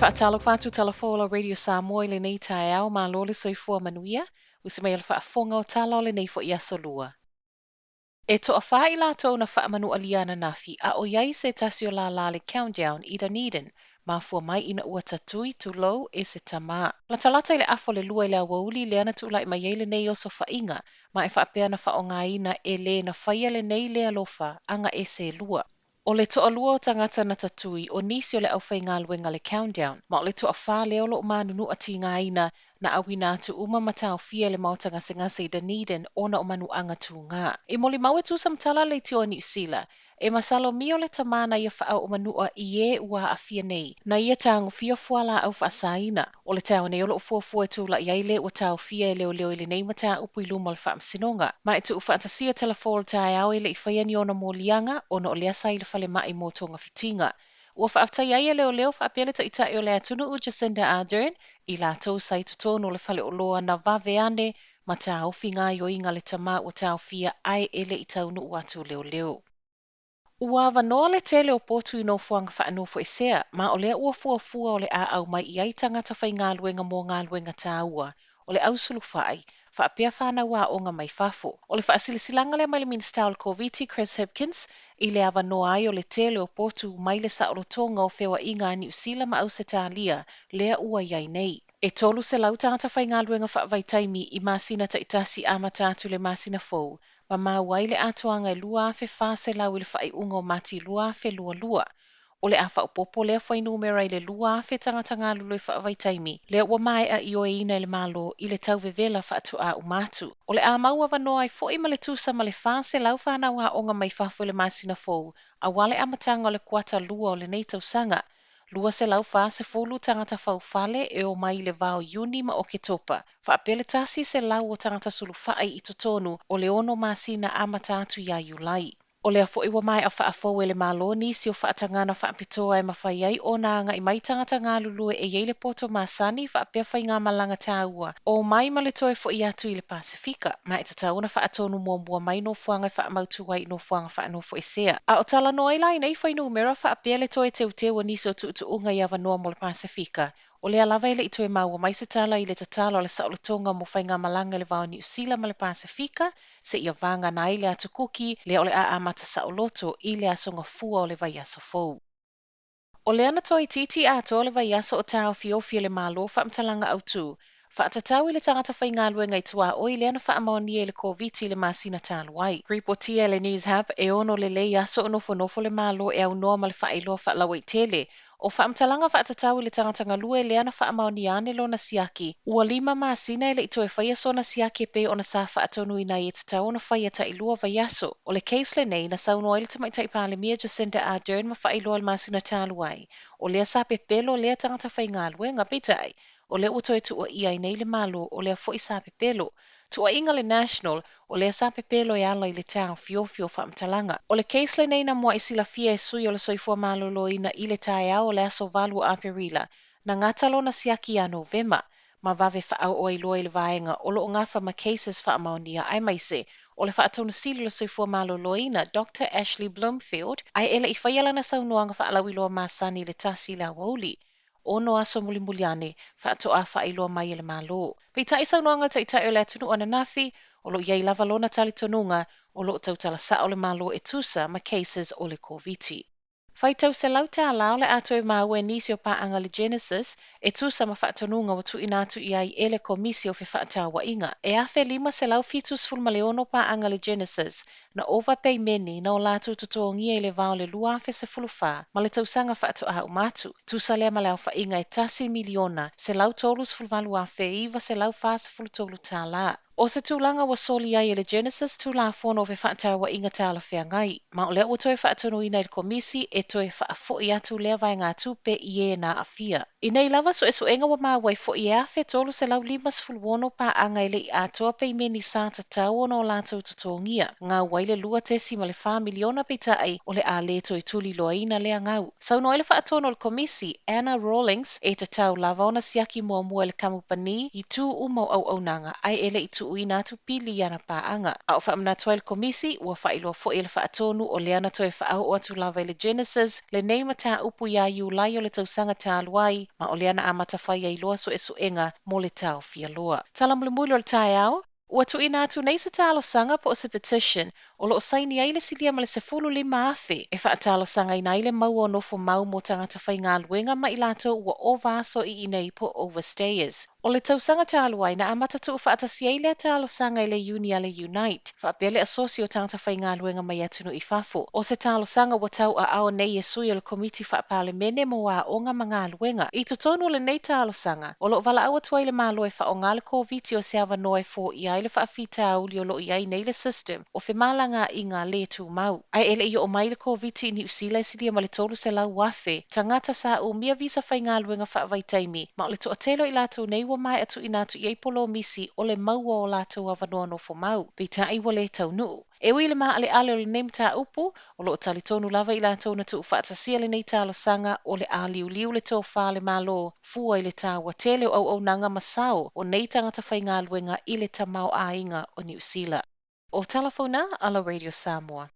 faatalofa atu Tala Fou o Radio Samoa i lenei taeao, malo le soifua manuia, usi mai o le faafofoga o tala o lenei foi aso lua. E toafā i latou na faamanualia ananafi a o i ai se tasi o lālā le Countdown i Dunedin, mafua mai ina ua tatui tulou e se tamā. Latalata i le 1:30 i le aoauli lea na tulai mai ai lenei osofaiga, ma e faapea na faaaogaina e le na faia lenei le alofa agaese e lua. O le toalua o tagata na tatui o nisi o le aufaigaluega le Countdown, ma o le toafā lea o loo manunua tigaina na auina atu uma ma taofia i le maota gasegase i Dunedin ona o manuaga tugā. E molimau e tusa ma tala a le Leitio a Niu Sila, e masalomia o le tamā na ia faaoo manua i e ua aafia nei, na ia tagofia fualaau faasaina. O le taeao nei o loo fuafua e tulai ai le ua taofia e leoleo i lenei mataupu i luma o le faamasinoga. Ma e tuufaatasia Tala Fou o le taeao e le i faia ni ona moliaga ona o lea sa i le falemai mo togafitiga. Ua faafetai ai e leoleo faapea le taitai o le atunuu Jacinda Ardern i latou sa i totonu o le faleoloa na vave ane ma taofi gaoioiga a le tamā ua taofia ae e le i taunuu atu leoleo. Ua avanoa le tele o potu i nofoaga faanofoesea, ma o lea ua fuafua o le a aumai i ai tagata faigaluega mo galuega taua, o le ausulufai, faapea fanau aoga mai fafo. O le faasilasilaga lea mai le Minisita o le Koviti Chris Hipkins i le avanoa ai o le tele o potu mai le saolotoga o feoaiga a Niu Sila ma Ausetalia lea ua i ai nei. E 300 tagata faigaluega faavaitaimi i masina taitasi amata atu i le masina fou, ma maua ai le atoaga e 2,400 i le faaiuga o Mati 2022. O le a faaopoopo lea fuainumera i le 2,000 tagata galulue faavaitaimi lea ua maea ioeina e le Malo i le tau vevela faatoa uma atu. O le a mau avanoa ai foi ma le tusa ma le 400 fanau aoga mai fafo i le masina fou, aua le amataga o le kuata lua o lenei tausaga. 240 tagata faufale e omai i le va o Iuni ma Oketopa, faapea le 100 o tagata sulufai i totonu o le 6 masina amata atu ia Iulai. O lea foi ua maea faafou e le Malo nisi o faatagana faapitoa e mafai ai ona agai mai tagata galulue e i ai le poto masani faapea faigamalaga taua o mai ma le toe foi atu i le Pasefika, ma e tatau ona faatonu muamua mai nofoaga e faamautu ai i nofoaga faanofoesea. A o talanoa ai la i nei fuainumera faapea le toe teuteu o nisi o tuutuuga i avanoa mo le Pasefika, o lea lava e le i toe maua mai se tala i le tatala o le saolotoga mo faigamalaga i le va o Niu Sila ma le Pasefika, seia vagana ai le Atu Kuki lea o le a amata saoloto i le aso Gafua o le vaiaso fou. O lea na toeitiiti atoa le vaiaso o taofiofi e le Malo faamatalaga autu, faatatau i le tagata faigaluega i tuaoi lea na faamaonia i le Koviti i le masina talu ai. Ripotia e le Newshub e ono lelei aso o nofonofo le Malo e aunoa ma le faailoa faalauaitele o faamatalaga faatatau i le tagata galue lea na faamaonia ane lona siaki, ua 5 masina e le i toe faia sona siaki e pei ona sa faatonuina ai e tatau ona faia tailua vaiaso. O le case lenei na saunoa ai le tamaitai Palemia Jacinda Ardern ma faailoa i le masina talu ai, o lea sa pepelo lea tagata faigaluega, peitai, o lea ua toe tuuaia ai nei le Malo o lea foi sa pepelo. Tuuaiga le National, o lea sa pepelo e ala i le taofiofi o faamatalaga. O le case lenei na muai silafia e sui o le Soifua Maloloina i le taeao o le aso 8 o Aperila, na gata lona siaki ia Novema, ma vave faaoo ai loa i le vaega o loo gafa ma cases faamaonia aemaise o le faatonusili o le Soifua Maloloina Dr Ashley Bloomfield, ae e le i faia lana saunoaga faalauiloa masani i le 1 i le aoauli. 6 aso mulimuli ane, faatoa faailoa mai e le Malo. Peitai saunoaga a le taitai o le atunuu ananafi, o loo i ai lava lona talitonuga, o loo tautala sao le Malo e tusa ma cases o le Koviti. Faitau $100 o le a toe maua e nisi o paaga le Genesis e tusa ma faatonuga ua tuuina atu i ai e le Komisi o Fefaatauaiga. E 1,576 paaga le Genesis na ova peimeni na o latou totogia i le va o le 2014 ma le tausaga faatoa uma atu. Tusa lea ma le aofaiga e $1,138,943. O se tulaga ua soli ai e le Genesis Tulafono o Fefaatauaiga Talafeagai, ma o lea ua toe faatonuina e le Komisi e toe faafoi atu lea vaegatupe i e na aafia. I nei lava suesuega ua maua ai foi e 1,356 paaga e le i atoa peimeni sa tatau ona o latou totogia. Gau ai le 2.4 miliona peitai o le a le toe tuliloaina lea gau. Saunoa ai le faatonu o le Komisi, Anna Rawlings, e tatau lava ona siaki muamua e le kamupani i tu uma o auaunaga ae e le i tuuina atu pili i ana paaga. A o faamanatu ai le Komisi, ua faailoa foi e le Faatonu o lea na toe faaoo atu lava i le Genesis lenei mataupu ia Iulai o le tausaga talu ai, ma o lea na amata fai ai loa suesuega mo le taofia loa. Tala mulimuli o le taeao, Ua tuuina atu nei se talosaga po o se petition o lo o saini ai le silia ma le 15,000 e faatalosagaina ai le maua o nofo mau mo tagata faigaluega ma i latou ua ova aso i inei po o overstayers. O le tausaga talu ai na amata tuufaatasia ai lea talosaga i le iuni a le Unite, faapea le Asosi o Tagata Faigaluega mai atunuu i fafo. O se talosaga ua tauaao nei e sui o le Komiti Faa-Palemene mo Aoga ma Galuega. I totonu o lenei talosaga, o lo o valaau atu ai le Malo e faaaoga le Koviti o se avanoa e foia ai le faafitauli o lo o i ai nei le system o femalagaaiga le tumau. Ae e le i oo mai le Koviti i Niu Sila e silia ma le 300,000 tagata sa umia visa faigaluega faavaitaimi, ma o le toatele o i latou nei ua maea tuuina atu i ai polomisi o le maua o latou avanoa nofo mau, peitai ua le taunuu. E ui i le maaleale o lenei mataupu, o lo o talitonu lava i latou na tuufaatasia lenei talosaga o le a liuliu le tofa a le Malo fua i le taua tele o auaunaga ma sao o nei tagata faigaluega i le tamaoaiga o Niu Sila. O tala fou na a la Radio Samoa.